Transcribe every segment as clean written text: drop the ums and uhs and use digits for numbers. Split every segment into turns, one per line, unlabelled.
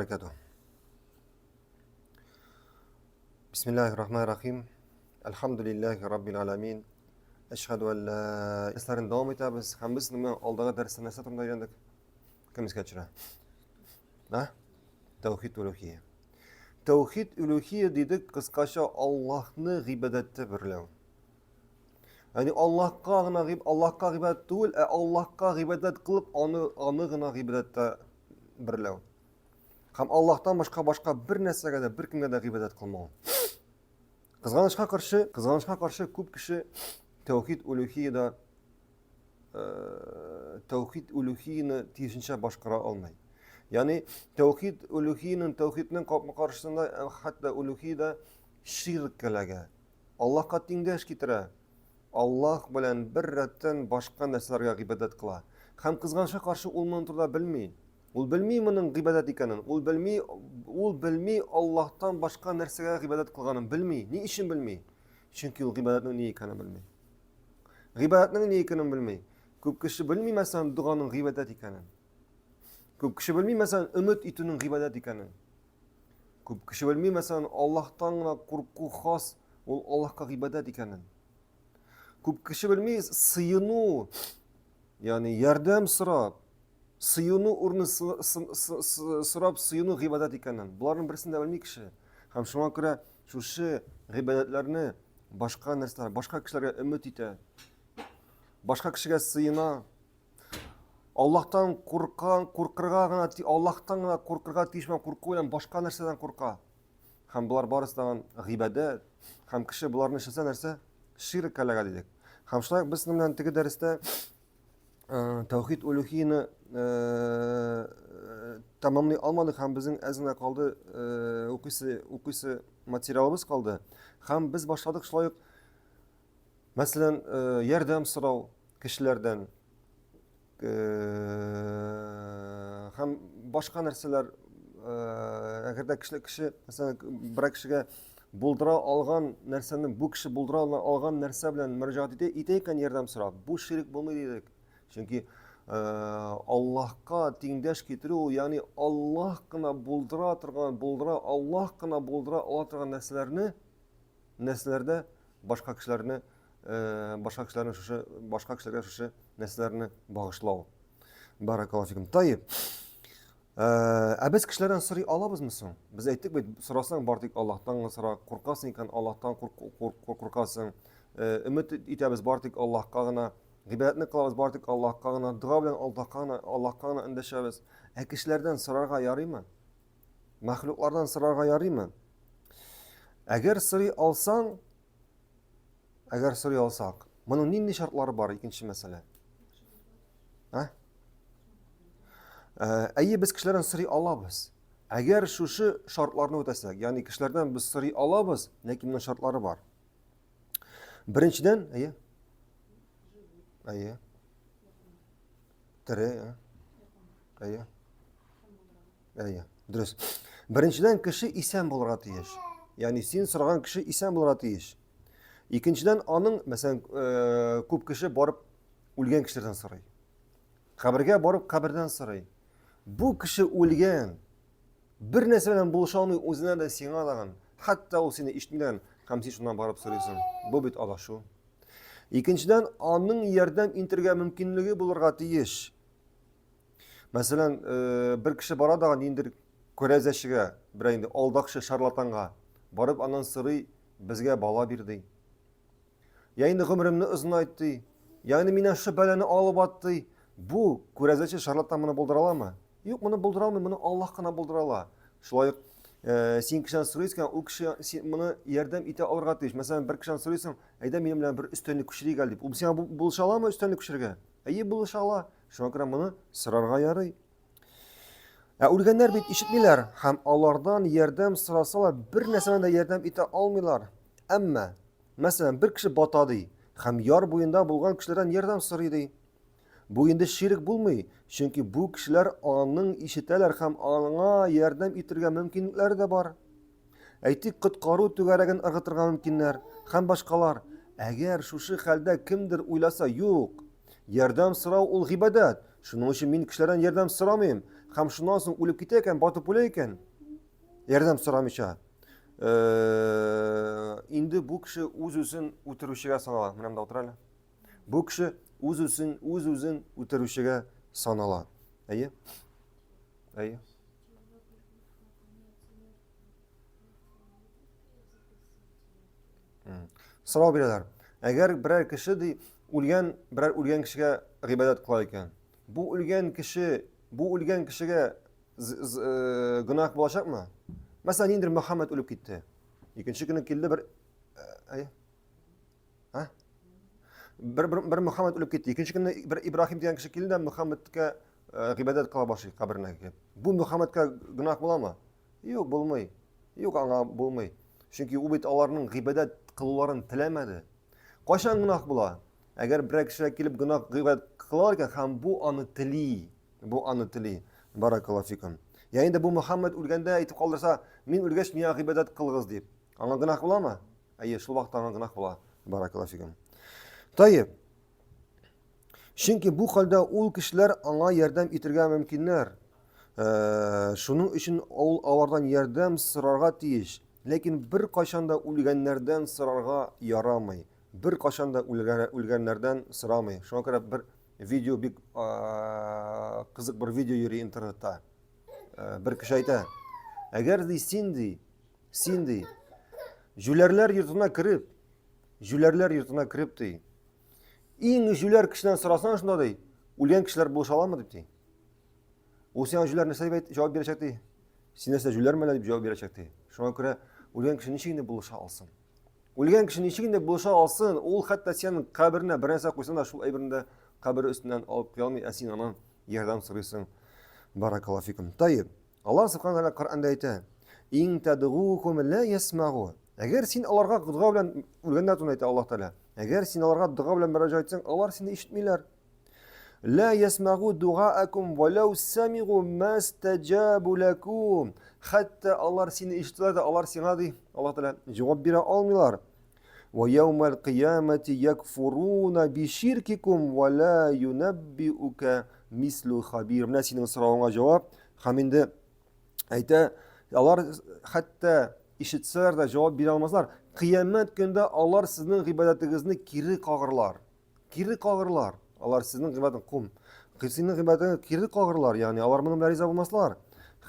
Баракату. Бисмиллахи рахмани рахим. Әлхәмдүлилләһи раббил аламин. Әшһәду ан ла Дәресләрен дәвам итәбез. Һәм без менә алдагы дәрестә нәрсә турында өйрәндек? Кем искә төшерә? А? Тәүхид улюхия. Тәүхид улюхия дидек, кыскача Аллаһны гыйбадәттә берләү. Ягъни Аллаһка гына Аллаһка гыйбадәт түгел, ә Аллаһка гыйбадәт кылып, аны аны гына гыйбадәттә берләү. Һәм Аллаһтан башка башка бер нәрсәгә дә, бер кемгә дә гыйбадәт кылмау. Кызганычка каршы, кызганычка каршы күп кеше тәүхид улюхияда э, тәүхид улюхияны тиешенчә башкара алмый. Ягъни тәүхид улюхияның тәүхиднең капма-каршысында э, хәтта улюхияда ширк эләгә. Аллаһка тиңдәш китерә. Аллаһ белән бер рәттән башка нәрсәләргә гыйбадәт кыла. Һәм кызганычка каршы ул моның турында белми. Ул белми моның гыйбадәт икәнен. Ул белми, ул белми Аллаһтан башка нәрсәгә гыйбадәт кылганын белми. Ни өчен белми? Чөнки ул гыйбадәтнең ни икәнен белми. Гыйбадәтнең ни икәнен белми. Күп кеше белми, мәсәлән, доганың гыйбадәт икәнен. Күп кеше белми, мәсәлән, өмет итүнең гыйбадәт икәнен. Күп кеше белми, мәсәлән, Аллаһтан гына курку хас, ул Аллаһка гыйбадәт икәнен. Күп кеше белми, сыену, ягъни ярдәм сорап, сыену урыны сорап сыену гыйбадәт икәнен. Боларның берсен дә белми кеше. Һәм шуңа күрә шушы гыйбадәтләрне башка нәрсәләр, башка кешеләргә өмет итә. Башка кешегә сыена. Аллаһтан куркан, куркырга гына, Аллаһтан гына куркырга тиеш булган курку белән башка нәрсәдән курка. Һәм болар барысы да гыйбадәт. Һәм кеше боларны эшләсә нәрсә? Ширк эләгә дидек. Һәм шулай без белән теге дәрестә э, тәүхид улюхияне э, тәмамлый алмадык һәм безнең әз генә калды э, укыйсы укыйсы материалыбыз калды. Һәм без башладык шулай ук Мәсәлән, э, ярдәм сорау кешеләрдән э, һәм башка нәрсәләр, э, әгәр дә кеше, кеше, мәсәлән, берәр кешегә булдыра алган нәрсәне бу кеше булдыра алган нәрсә белән мөрәҗәгать итә, итә икән ярдәм сорап, бу ширк булмый дидек. Чөнки Аллаһка тиңдәш китерү ул, ягъни Аллаһ кына булдыра торган, булдыра, Аллаһ кына булдыра ала торган нәрсәләрне нәрсәләрдә башка кешеләрне э, башка кешеләрне шушы башка кешеләргә шушы нәрсәләрне багышлау. Баракаллаһу фикум. Таиб. Э, ә без кешеләрдән сорый алабызмы соң? Без әйттек бит, сорасаң бар тик Аллаһтан гына сора, куркасың икән Аллаһтан куркасың. Э, өмет итәбез бар тик Аллаһка гына. Гыйбадәтне кылабыз бар тик Аллаһка гына, дога белән Аллаһка гына, Аллаһка гына эндәшәбез. Ә кешеләрдән сорарга ярыймы? Мәхлуклардан сорарга ярыймы? Әгәр сорый алсаң, әгәр сорый алсак, моның нинди шартлары бар, икенче мәсьәлә. А? Э, әйе, без кешеләрдән сорый алабыз. Әгәр шушы шартларны үтәсәк, ягъни кешеләрдән без сорый алабыз, ләкин моның шартлары бар. Беренчедән, әйе. Әйе. Тере, әйе. Әйе, дөрес. Беренчедән, кеше исән булырга тиеш. Ягъни син сораган кеше исән булырга тиеш. Икенчедән, аның, мәсәлән, э, күп кеше барып үлгән кешеләрдән сорый. Кабергә барып кабердән сорый. Бу кеше үлгән. Бер нәрсә белән булыша алмый үзенә дә, сиңа да. Хәтта ул сине ишетмәгән һәм син шуннан барып сорыйсың. Бу бит адашу. Икенчедән, аның ярдәм итәргә мөмкинлеге булырга тиеш. Мәсәлән, э, бер кеше бара да ниндидер күрәзәчегә, бер инде алдакчы шарлатанга барып аннан сорый, безгә бала бир ди. Я инде гомеремне озынайт ди. Я инде миннән шушы бәлане алып ат ди. Бу күрәзәче шарлатан моны булдыра аламы? Юк, моны булдыра алмый, моны Аллаһ кына булдыра ала. Шулай ук э, син кешедән сорыйсың, ул кеше син моны ярдәм итә алырга тиеш. Мәсәлән, бер кешедән сорыйсың, әйдә минем белән бер өстәлне күчерик әле дип. Ул сиңа булыша аламы өстәлне күчерергә? Әйе, булыша ала. Шуңа күрә моны сорарга ярый. Ә үлгәннәр бит ишетмиләр һәм алардан ярдәм сорасалар, бер нәрсә белән дә ярдәм итә алмыйлар. Әмма, мәсәлән, бер кеше бата ди һәм яр буенда булган кешеләрдән ярдәм сорый ди. Бу инде ширк булмый, чөнки бу кешеләр аның ишетәләр һәм аңа ярдәм итергә мөмкинлекләре дә бар. Әйтик, коткару түгәрәген ыргытырга мөмкиннәр һәм башкалар. Әгәр шушы хәлдә кемдер уйласа, юк, ярдәм сорау ул гыйбадәт, шуның өчен мин кешеләрдән ярдәм сорамыйм һәм шуннан соң үлеп китә икән, батып үлә икән, ярдәм сорамыйча, э, инде бу кеше үз-үзен үтерүчегә санала. Менә монда утыра әле. Бу кеше үз-үзен үз-үзен үтерүчегә санала. Әйе? Әйе. Сорау бирәләр. Әгәр берәр кеше ди, үлгән, берәр үлгән кешегә гыйбадәт кыла икән. Бу үлгән кеше, бу үлгән кешегә э, гөнаһ булачакмы? Мәсәлән, ниндидер Мөхәммәд үлеп китте. Икенче көне килде бер э, ә? Бер, бер, бер Мөхәммәд үлеп китте. Икенче көнне бер Ибраһим дигән кеше килде дә Мөхәммәдкә э, гыйбадәт кыла башлый каберенә килеп. Бу Мөхәммәдкә гөнаһ буламы? Юк, булмый. Юк, аңа булмый. Чөнки ул бит аларның гыйбадәт кылуларын теләмәде. Кайчан гөнаһ була? Әгәр берәр кешегә килеп гөнаһ гыйбадәт кылалар икән, һәм бу аны тели, бу аны тели. Баракаллаһу фикум. Я инде бу Мөхәммәд үлгәндә әйтеп калдырса, мин үлгәч миңа гыйбадәт кылыгыз дип. Аңа гөнаһ буламы? Әйе, шул вакытта аңа гөнаһ була. Баракаллаһу фикум. Тайиб. Чөнки бу хәлдә ул кешеләр аңа ярдәм итергә мөмкиннәр. Э, шуның өчен ул алардан ярдәм сорарга тиеш. Ләкин бер кайчан да үлгәннәрдән сорарга ярамый. Бер кайчан да үлгәннәрдән сорамый. Шуңа күрә бер видео бик э, кызык бер видео йөри интернетта. Э, бер кеше әйтә, әгәр ди син ди, син ди, җүләрләр йортына кереп, җүләрләр йортына кереп ди, Иң җүләр кешедән сорасаң шунда ди, үлгән кешеләр булыша аламы дип ди. Ул сиңа җүләр нәрсә дип җавап бирәчәк ди. Син нәрсә җүләрме әллә дип җавап бирәчәк ди. Шуңа күрә үлгән кеше ничек инде булыша алсын? Үлгән кеше ничек инде булыша алсын? Ул хәтта синең каберенә бер нәрсә куйсаң да, шул әйберне дә кабере өстеннән алып куя алмый, ә син аннан ярдәм сорыйсың. Баракаллаһу фикум. Таиб. Аллаһ субхана тәгалә Коръәндә әйтә: "Ин тадгухум ла ясмагу". Әгәр син аларга дога белән үлгәннәр турында әйтә Аллаһ Тәгалә. Әгәр син аларга дога белән мөрәҗәгать итсәң, алар сине ишетмиләр. Ла ясмагу дугаакум ва лау самигу мастаҗабу лакум. Хәтта алар сине ишетсәләр дә, алар сиңа ди, Аллаһ Тәгалә җавап бирә алмыйлар. Ва яумал кыямати якфуруна биширкикум ва ла юнаббиука мислу хабир. Менә синең соравыңа җавап. Һәм инде әйтә, алар хәтта ишетсәләр дә җавап бирә алмаслар. Кыямәт көндә алар сезнең гыйбадәтегезне кире кагырлар. Кире кагырлар. Алар сезнең гыйбадәтен кум. Сезнең гыйбадәтеңне кире кагырлар, ягъни алар моның белән риза булмаслар.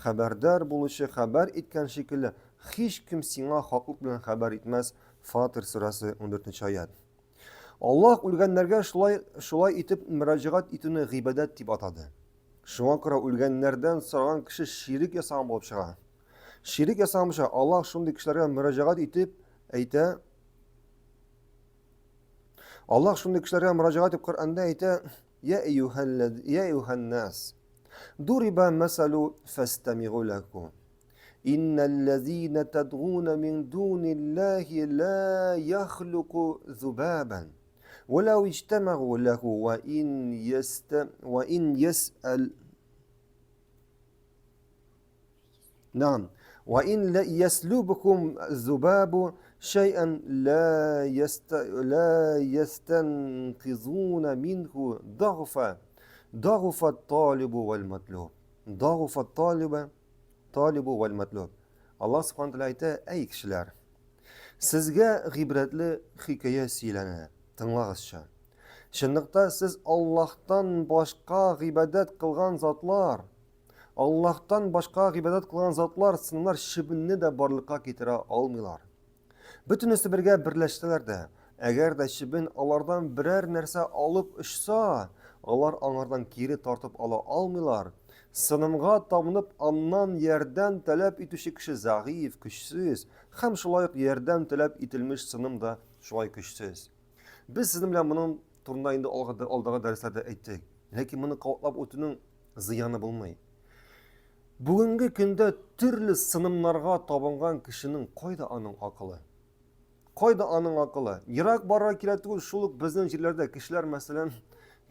Хәбәрдар булучы хәбәр иткән шикелле, һич кем сиңа хаклык белән хәбәр итмәс. Фатир сүрәсе 14 аят. Аллаһ үлгәннәргә шулай шулай итеп мөрәҗәгать итүне гыйбадәт дип атады. Шуңа күрә үлгәннәрдән сораган кеше ширек ясаган булып чыга. Ширек ясаган булып чыга. Аллаһ шундый кешеләргә мөрәҗәгать итеп әйтә. Аллаһ шундый кешеләргә мөрәҗәгать итеп Коръәндә әйтә: "Я әйюһәлләз, я әйюһәннас, дуриба мәсәлу фәстәмигу ләкум. Иннәлләзина тадгуна мин дуниллаһи ла яхлуку зубабан. ولو اجتمعوا له وإن يست وإن يسأل نعم وإن يسلبكم الذباب شيئا لا يست لا يستنقذون منه ضعف ضعف الطالب والمطلوب ضعف الطالب طالب والمطلوب الله سبحانه وتعالى әйтә әй кешеләр Сезгә гыйбрәтле хикәя сөйләнә, тыңлагызчы. Чынлыкта сез Аллаһтан башка гыйбадәт кылган затлар, Аллаһтан башка гыйбадәт кылган затлар сыннар чебенне дә барлыкка китерә алмыйлар. Бөтенесе бергә берләштеләр дә, әгәр дә чебен алардан берәр нәрсә алып очса, алар аңардан кире тартып ала алмыйлар. Сынымга табынып, аннан ярдәм таләп итүче кеше зәгыйфь, көчсез, һәм шулай ук ярдәм таләп ителмеш сыным да шулай көчсез. Без сезнең белән моның турында инде алдагы дәресләрдә әйттек. Ләкин моны кабатлап үтүнең зыяны булмый. Бүгенге көндә төрле сынымнарга табынган кешенең кайда аның акылы? Кайда аның акылы? Ерак барырга кирәк түгел, шул ук безнең җирләрдә кешеләр, мәсәлән,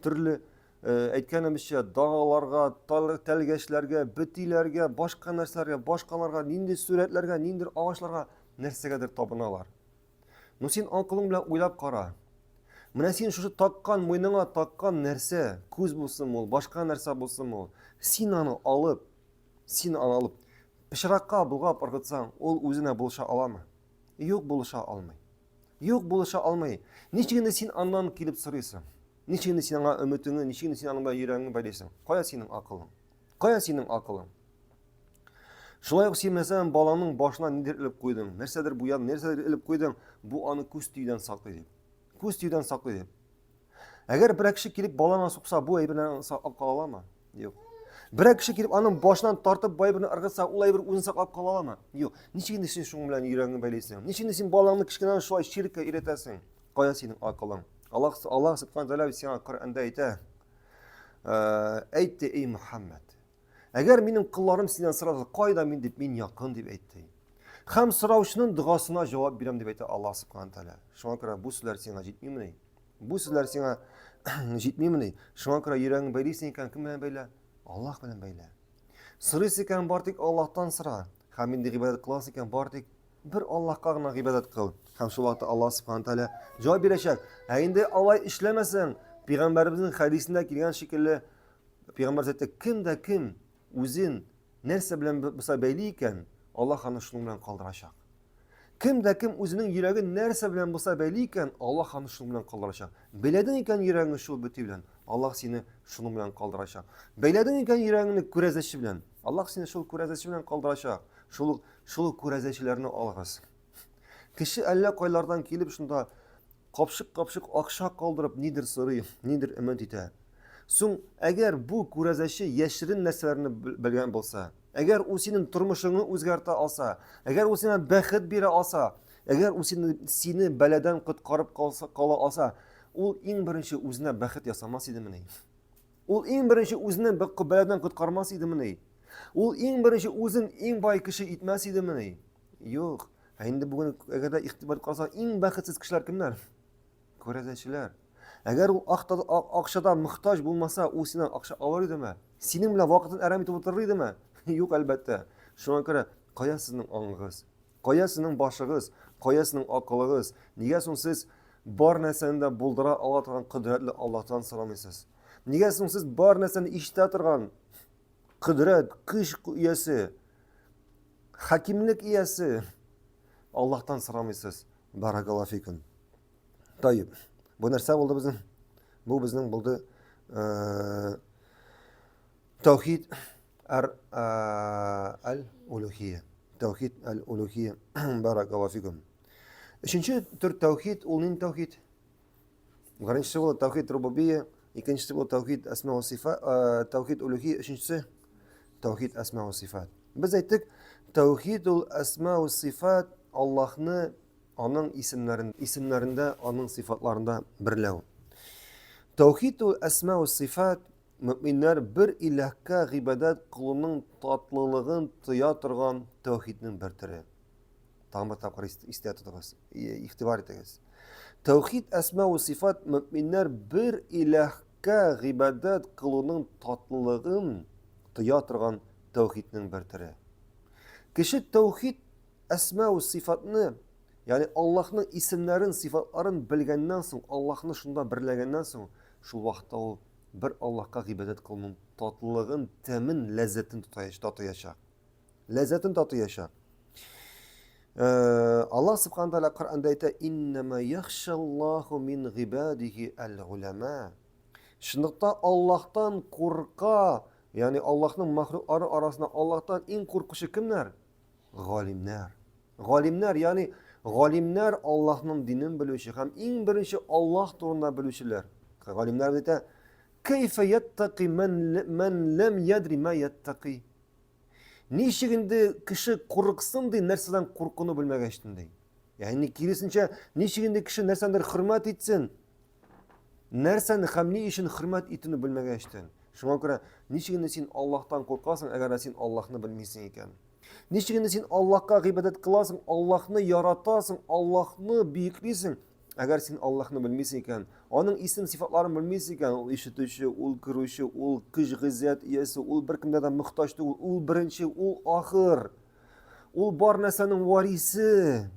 төрле э, әйткәнемезчә, дагаларга, тәлгәшләргә, бетиләргә, башка нәрсәләргә, башкаларга, нинди сурәтләргә, ниндидер агачларга нәрсәгәдер табыналар. Ну син акылың белән уйлап кара. Менә син шушы таккан, муеныңа таккан нәрсә, күз булсын ул, башка нәрсә булсын ул, син аны алып, син аны алып, пычракка болгап ыргытсаң, ул үзенә булыша аламы? Юк, булыша алмый. Юк, булыша алмый. Ничек инде син аннан килеп сорыйсың? Ничек инде син аңа өметеңне, ничек инде син аның белән йөрәгеңне бәйлисең? Кая синең акылың? Кая синең акылың? Шулай ук син мәсәлән балаңның башына нидер элеп куйдың, нәрсәдер буядың, нәрсәдер элеп куйдың, бу аны күз тиюдән саклый дип. Күз тиюдән саклый дип. Әгәр берәр кеше килеп балаңа сукса, бу әйберне саклап кала аламы? Юк. Берәр кеше килеп аның башынан тартып бу әйберне ыргытса, ул әйбер үзен саклап кала аламы? Юк. Ничек инде син шуның белән йөрәгеңне бәйлисең? Ничек инде син балаңны кечкенәдән шулай ширккә өйрәтәсең? Кая синең акылың? Аллаһ Аллаһ субхана тәгалә сиңа Коръәндә әйтә. Әйтте, эй Мөхәммәд. Әгәр минем колларым синнән сораса, кайда мин дип, мин якын дип әйтте. Һәм сораучының догасына җавап бирәм дип әйтә Аллаһ субхана тәгалә. Шуңа күрә бу сүзләр сиңа җитмимени? Бу сүзләр сиңа җитмимени? Шуңа күрә йөрәгең бәйлисең икән, кем белән бәйлә? Аллаһ белән бәйлә. Сорыйсың икән, бар тик Аллаһтан сора. Һәм инде гыйбадәт кыласың икән, бар тик бер Аллаһка гына гыйбадәт кыл. Һәм шул вакытта Аллаһ субхана тәгалә җавап бирәчәк. Ә инде алай эшләмәсәң, пәйгамбәребезнең хәдисендә килгән шикелле, пәйгамбәр әйтте, кем дә кем үзен нәрсә белән булса бәйли икән, Аллаһ аны шуның белән калдырачак. Кем дә кем үзенең йөрәген нәрсә белән булса бәйли икән, Аллаһ аны шуның белән калдырачак. Бәйләдең икән йөрәгеңне шул бөти белән, Аллаһ сине шуның белән калдырачак. Бәйләдең икән йөрәгеңне күрәзәче белән, Аллаһ сине шул күрәзәче белән калдырачак. Шул шул күрәзәчеләрне алыгыз. Кеше әллә кайлардан килеп шунда капчык-капчык акча калдырып нидер сорый, нидер өмет итә. Соң, әгәр бу күрәзәче яшерен нәрсәләрне белгән булса, әгәр ул синең тормышыңны үзгәртә алса, әгәр ул сиңа бәхет бирә алса, әгәр ул сине, сине бәладән коткарып калса, кала алса, ул иң беренче үзенә бәхет ясамас идемени? Ул иң беренче үзенә бәладән коткармас идемени? Ул иң беренче үзен иң бай кеше итмәс идемени? Юк. Ә инде бүген әгәр дә игътибар карасак, иң бәхетсез кешеләр кемнәр? Күрәзәчеләр. Әгәр ул акчада мохтаҗ булмаса, ул синнән акча алыр идеме? Синең белән вакытын әрәм итеп утырыр идеме? Юк, әлбәттә. Шуңа күрә кая сезнең аңыгыз? Кая сезнең башыгыз? Кая сезнең акылыгыз? Нигә соң сез бар нәрсәне дә булдыра ала торган кодрәтле Аллаһтан сорамыйсыз? Нигә соң сез бар нәрсәне ишетә торган кодрәт, көч иясе, хакимлек иясе Аллаһтан сорамыйсыз? Баракаллаһу фикум. Таиб. Бу нәрсә булды безнең? Бу безнең булды э, таухид ар э, аль улухия. Таухид аль улухия. Баракаллаһу фикум. Өченче төр таухид ул нинди таухид? Беренчесе булды таухид рубубия, икенчесе булды таухид әсма ва сифат, э, таухид улухия, өченчесе таухид әсма ва сифат. Без әйттек, таухид ул әсма ва сифат Аллаһны Аның исемнәрен, исемнәрендә, аның сыйфатларында берләү. Таухид ул әсма ва сыйфат мөминнәр бер иләһкә гыйбадәт кылуның татлылыгын тоя торган таухидның бер төре. Тагын бер тапкыр истә тотыгыз, игътибар итегез. Таухид әсма ва сыйфат мөминнәр бер иләһкә гыйбадәт кылуның татлылыгын тоя торган таухидның бер төре. Кеше таухид Әсма ва сыйфатны, ягъни Аллаһның исемнәрен, сыйфатларын белгәннән соң, Аллаһны шунда берләгәннән соң, шул вакытта ул бер Аллаһка гыйбадәт кылуның татлылыгын, тәмен, ләззәтен татыячак. Ләззәтен татыячак. Э, Аллаһ субхана тааля Коръәндә әйтә: "Иннама яхшаллаху мин гыйбадихи әл-уляма". Чынлыкта Аллаһтан курка, ягъни Аллаһның махлуклары арасында Аллаһтан иң куркучы кемнәр? Галимнәр. Галимнәр, ягъни галимнәр Аллаһның динен белүче һәм иң беренче Аллаһ турында белүчеләр. Галимнәр әйтә, Кәйфә яттаки ман ман лам ядри ма яттаки. Ничек инде кеше курыксын ди, нәрсәдән куркуны белмәгәч ди. Ягъни киресенчә, ничек инде кеше нәрсәдер хөрмәт итсен, Нәрсәне һәм ни өчен хөрмәт итүне белмәгәчтен. Шуңа күрә ничек инде син Аллаһтан куркасың, әгәр дә син Аллаһны белмисең икән? Ничек инде син Аллаһка гыйбадәт кыласың, Аллаһны яратасың, Аллаһны бөеклисең, әгәр син Аллаһны белмисең икән, аның исем сыйфатларын белмисең икән, ул ишетүче, ул күрүче, ул көч гыйззәт иясе, ул беркемгә дә мохтаҗ түгел, ул беренче, ул ахыр. Ул бар нәрсәнең варисы.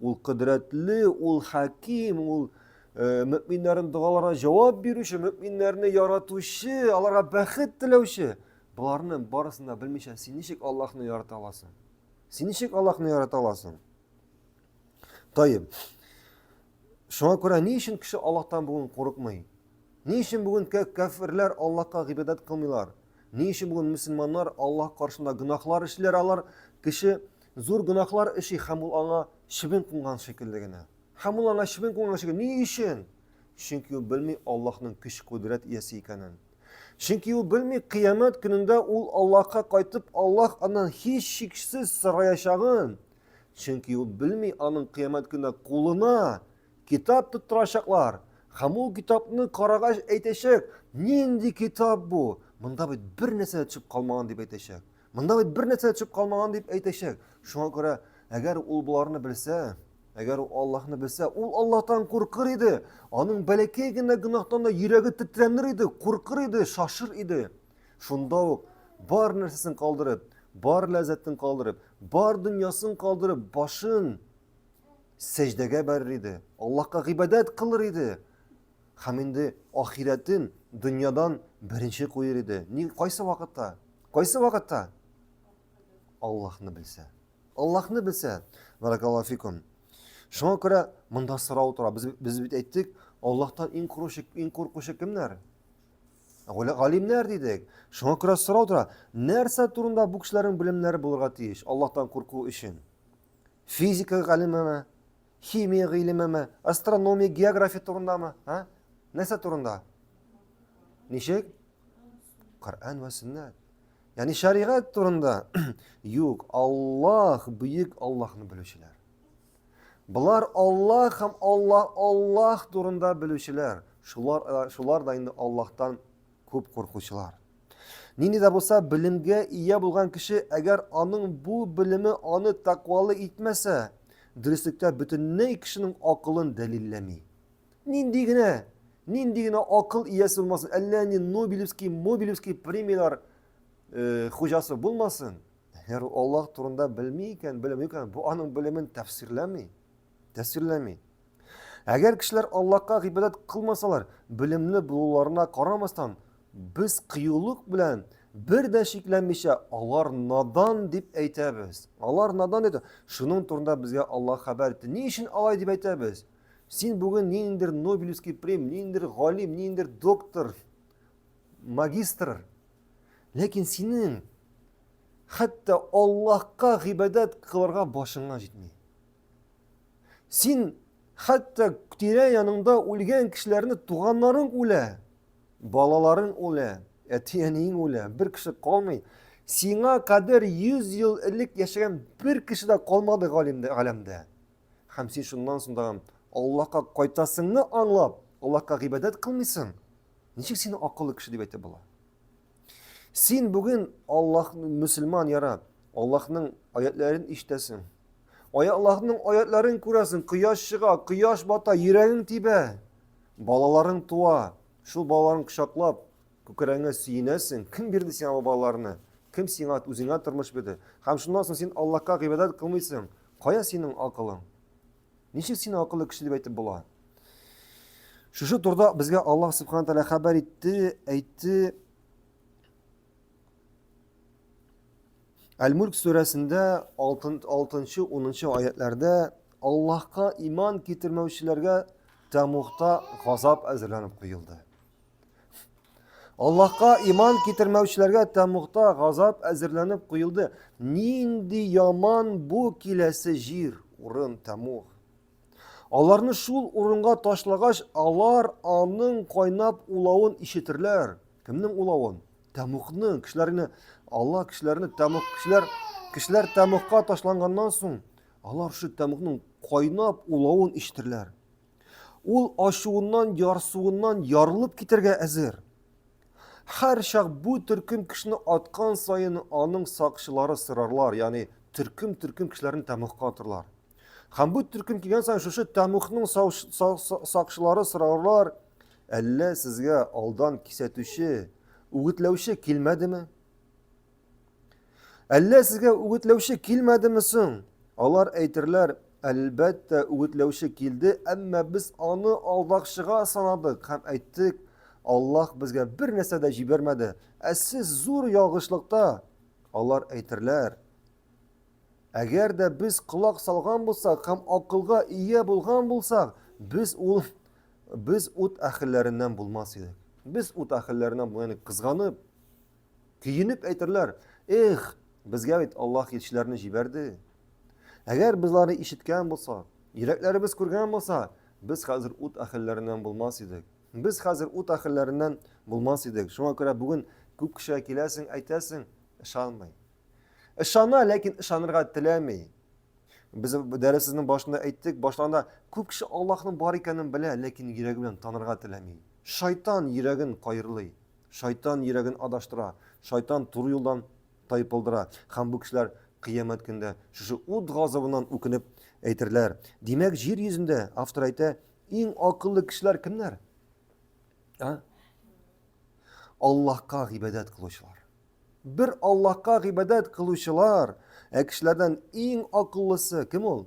Ул кодрәтле, ул хаким, ул. э, мөэминнәрнең догаларына җавап бирүче, мөэминнәрне яратучы, аларга бәхет теләүче. Боларны барысын да белмичә, син ничек Аллаһны ярата аласың? Син ничек Аллаһны ярата аласың? Таеп. Шуңа күрә ни өчен кеше Аллаһтан бүген курыкмый? Ни өчен бүген кәферләр Аллаһка гыйбадәт кылмыйлар? Ни өчен бүген мөселманнар Аллаһ каршында гөнаһлар эшлиләр? Алар кеше зур гөнаһлар эшли һәм ул аңа чебен кунган шикелле генә. Һәм ул аңа чебен кунган шикелле. Ни өчен? Чөнки ул белми Аллаһның көч-кодрәт иясе икәнен. Чөнки ул белми кыямәт көнендә ул Аллаһка кайтып, Аллаһ аннан һичшиксез сораячагын. Чөнки ул белми аның кыямәт көнендә кулына китап тоттырачаклар. Һәм ул китапны карагач әйтәчәк, нинди китап бу? Монда бит бер нәрсә дә төшеп калмаган дип әйтәчәк. Монда бит бер нәрсә дә төшеп калмаган дип әйтәчәк. Шуңа күрә, әгәр ул боларны белсә, әгәр ул Аллаһны белсә, ул Аллаһтан куркыр иде. Аның бәләкәй генә гөнаһтан да йөрәге тетрәнер иде, куркыр иде, шашыр иде. Шунда ук бар нәрсәсен калдырып, бар ләззәтен калдырып, бар дөньясын калдырып, башын сәҗдәгә бәрер иде, Аллаһка гыйбадәт кылыр иде. Һәм инде ахирәтен дөньядан беренче куер иде. Ни кайсы вакытта? Кайсы вакытта? Аллаһны белсә. Аллаһны белсә. Баракаллаһу фикум. Шуңа күрә монда сорау тора. Без, без бит әйттек, Аллаһтан иң куркучы, иң куркучы кемнәр? Галимнәр дидек. Шуңа күрә сорау тора. Нәрсә турында бу кешеләрнең белемнәре булырга тиеш Аллаһтан курку өчен? Физика галимеме? Химия гыйлемеме? Астрономия, география турындамы? А? Нәрсә турында? Ничек? Коръән вә сөннәт. Ягъни шәригать турында. Юк, Аллаһ, бөек Аллаһны белүчеләр. Болар Аллаһ һәм Аллаһ Аллаһ турында белүчеләр. Шулар э, шулар да инде Аллаһтан күп куркучылар. Нинди дә булса белемгә ия булган кеше, әгәр аның бу белеме аны тәкъвалы итмәсә, дөреслектә бөтенләй кешенең акылын дәлилләми. Нинди генә, нинди генә акыл иясе булмасын, әллә ни Нобелевский, Мобелевский премияләр э, хуҗасы булмасын, әгәр ул Аллаһ турында белми икән, белми икән, бу аның белемен тәфсирләми. Тәфсирләми. Әгәр кешеләр Аллаһка гыйбадәт кылмасалар, белемле булуларына карамастан, без кыюлык белән бер дә шикләнмичә алар надан дип әйтәбез. Алар надан дип. Шуның турында безгә Аллаһ хәбәр итте. Ни өчен алай дип әйтәбез? Син бүген ниндидер Нобелевский премия, ниндидер галим, ниндидер доктор, магистр. Ләкин синең хәтта Аллаһка гыйбадәт кылырга башыңа җитми. Син хәтта тирә яныңда үлгән кешеләрне туганнарың үлә, балаларың үлә, әти-әниең үлә, бер кеше калмый. Сиңа кадәр 100 ел элек яшәгән бер кеше дә калмады галимдә, галәмдә. Һәм син шуннан соң тагын Аллаһка кайтасыңны аңлап, Аллаһка гыйбадәт кылмыйсың. Ничек сине акыллы кеше дип әйтеп була? Син бүген Аллаһ мөселман яра, Аллаһның аятларын ишетәсең. Аллаһның аятларын күрәсең, кояш чыга, кояш бата, йөрәгең тибә. Балаларың туа, шул балаларын кочаклап, күкрәгеңә сөенәсең. Кем бирде сиңа бу балаларны? Кем сиңа үзеңә тормыш бирде? Һәм шуннан соң син Аллаһка гыйбадәт кылмыйсың. Кая синең акылың? Ничек сине акыллы кеше дип әйтеп була? Шушы турыда безгә Аллаһ Субхану тәгалә хәбәр итте, әйтте. Әл-Мульк сүрәсендә 6-нчы, 10-нчы аятларда Аллаһка иман китермәүчеләргә тәмугта газап әзерләнеп куелды. Аллаһка иман китермәүчеләргә тәмугта газап әзерләнеп куелды. Нинди яман бу киләсе җир, урын тәмуг. Аларны шул урынга ташлагач, алар аның кайнап улавын ишетерләр. Кемнең улавын? Тәмугның. Кешеләрне Алла кешеләрне тәмуг кешеләр кешеләр тәмугка ташланганнан соң, алар шул тәмугның кайнап улавын ишетерләр. Ул ачуыннан, ярсуыннан ярылып китәргә әзер. Һәр чак бу төркем кешене аткан саен аның сакчылары сорарлар, ягъни төркем-төркем кешеләрне тәмугка атырлар. Һәм бу төркем килгән саен шушы тәмугның сакчылары сорарлар, әллә сезгә алдан кисәтүче, үгетләүче килмәдеме? Әллә сезгә үгетләүче килмәдеме соң? Алар әйтерләр, Әлбәттә, үгетләүче килде, әмма без аны алдакчыга санадык һәм әйттек, Аллаһ безгә бер нәрсә дә җибәрмәде, ә сез зур ялгышлыкта. Алар әйтерләр, Әгәр дә без колак салган булсак һәм акылга ия булган булсак, без ул без ут әһелләреннән булмас идек. Без ут әһелләреннән ягъни кызганып, көенеп әйтерләр, эх, безгә бит Аллаһ илчеләрне җибәрде. Әгәр без аларны ишеткән булсак, йөрәкләребез күргән булса, без хәзер ут әһелләреннән булмас идек. Без хәзер ут әһелләреннән булмас идек. Шуңа күрә бүген күп кешегә киләсең, әйтәсең, ышанмый. Ышана, ләкин ышанырга теләми. Без дәресебезнең башында әйттек, башланда күп кеше Аллаһның бар икәнен белә, ләкин йөрәге белән танырга теләми. Шайтан йөрәген кайырлый, шайтан йөрәген адаштыра, шайтан туры юлдан тайпылдыра. Һәм бу кешеләр кыямәт көндә шушы ут газабыннан үкенеп әйтерләр. Димәк, җир йөзендә, автор әйтә, иң акыллы кешеләр кемнәр? А? Аллаһка гыйбадәт кылучылар. Бер Аллаһка гыйбадәт кылучылар, ә кешеләрдән иң акыллысы кем ул?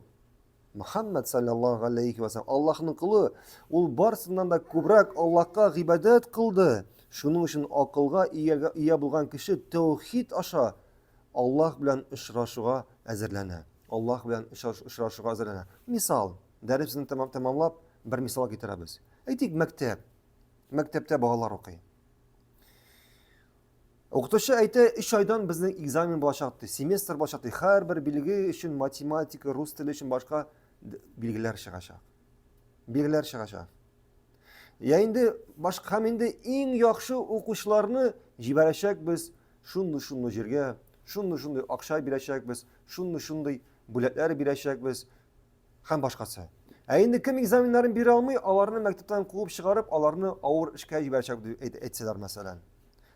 Мөхәммәд саллаллаһу алейхи ва саллям, Аллаһның колы, ул барсыннан да күбрәк Аллаһка гыйбадәт кылды. Шуның өчен акылга ия, ия булган кеше тәүхид аша Аллаһ белән очрашуга әзерләнә. Аллаһ белән очрашуга әзерләнә. Мисал, дәресне тәмамлап, бер мисал китерәбез. Әйтик, мәктәп. Мәктәптә балалар укый. Укытучы әйтә, өч айдан безнең экзамен булачак ди, семестр булачак ди. Һәрбер билге өчен математика, рус теле өчен башка билгеләр чыгачак. Билгеләр чыгачак. Я инде башка һәм инде иң яхшы укучыларны җибәрәчәкбез шундый-шундый җиргә, шундый-шундый акча бирәчәкбез, шундый-шундый бүләкләр бирәчәкбез. Һәм башкасы. Ә инде кем экзаменнарын бирә алмый, аларны мәктәптән куып чыгарып, аларны авыр эшкә җибәрәчәк дип әйтсәләр, мәсәлән.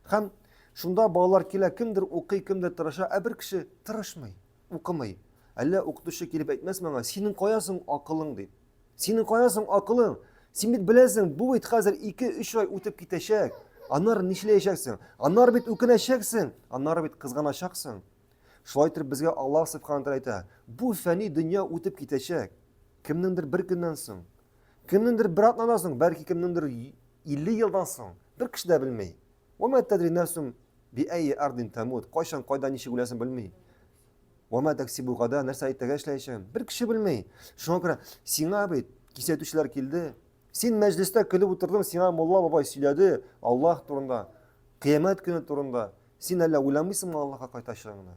Һәм шунда балалар килә, кемдер укый, кемдер тырыша, ә бер кеше тырышмый, укымый. Әллә укытучы килеп әйтмәс миңа, синең кая соң акылың дип. Синең кая соң акылың? Син бит беләсең, бу бит хәзер 2-3 ай үтеп китәчәк. Аннары нишләячәксең? Аннары бит үкенәчәксең, аннары бит кызганачаксың. Шулай итеп безгә Аллаһ Субхану тәгалә әйтә, бу фәни дөнья үтеп китәчәк. Кемнеңдер бер көннән соң, кемнеңдер бер атнадан соң, бәлки кемнеңдер 50 елдан соң, бер кеше дә белми. Ва ма тадри нафсун би әйи ардин тамут. Кайчан, кайда, ничек үләсен белми. Ва ма таксибу гада, нәрсә иртәгә эшләячәген бер кеше белми. Шуңа күрә сиңа бит кисәтүчеләр килде. Син мәҗлестә көлеп утырдың, сиңа мулла бабай сөйләде Аллаһ турында, кыямәт көне турында. Син әллә уйламыйсыңмы Аллаһка кайтачагыңны?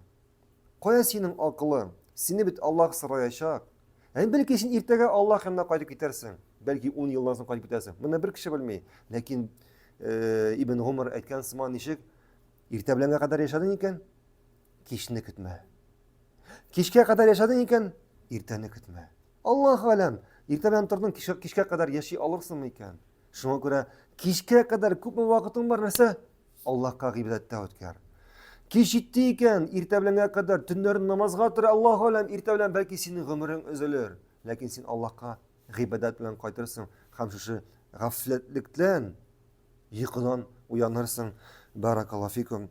Кая синең акылың? Сине бит Аллаһ сораячак. Ә бәлки син иртәгә Аллаһ янына кайтып китәрсең. Бәлки 10 елдан соң кайтып китәрсең. Моны бер кеше белми. Ләкин э, Ибн Гумар әйткән сыман ничек? Иртә беләнгә кадәр яшәдең икән, кичне көтмә. Кичкә кадәр яшәдең икән, иртәне көтмә. Аллаһ аләм, иртә белән тордың, кичкә, кичкә кадәр яши алырсыңмы икән? Шуңа күрә кичкә кадәр күпме вакытың бар нәрсә? Аллаһка гыйбадәттә үткәр. Кич җитте икән, иртә беләнгә кадәр төннәрен намазга тор, Аллаһ аләм, иртә белән бәлки синең гомерең өзелер. Ләкин син Аллаһка гыйбадәт белән кайтырсың һәм шушы гафләтлектән, йокыдан уянырсың. Баракаллаһу фикум.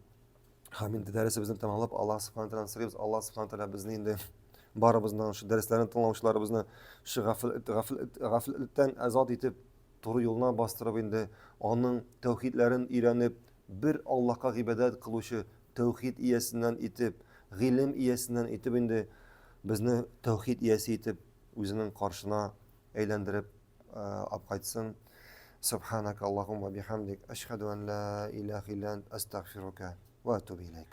Һәм инде дәресебезне тәмамлап, Аллаһ субхана тәгаләдән сорыйбыз. Аллаһ субхана тәгалә безне инде барыбызны шушы дәресләрне тыңлаучыларыбызны шушы гафләттән азат итеп, туры юлына бастырып инде аның тәүхидләрен өйрәнеп, бер Аллаһка гыйбадәт кылучы тәүхид иясеннән итеп, гыйлем иясеннән итеп инде безне тәүхид иясе итеп үзенең каршына әйләндереп алып кайтсын. Субханак Аллаһумма бихамдик, ашхаду ан ла илаха илля ант, астагфирука ва атубу илейк.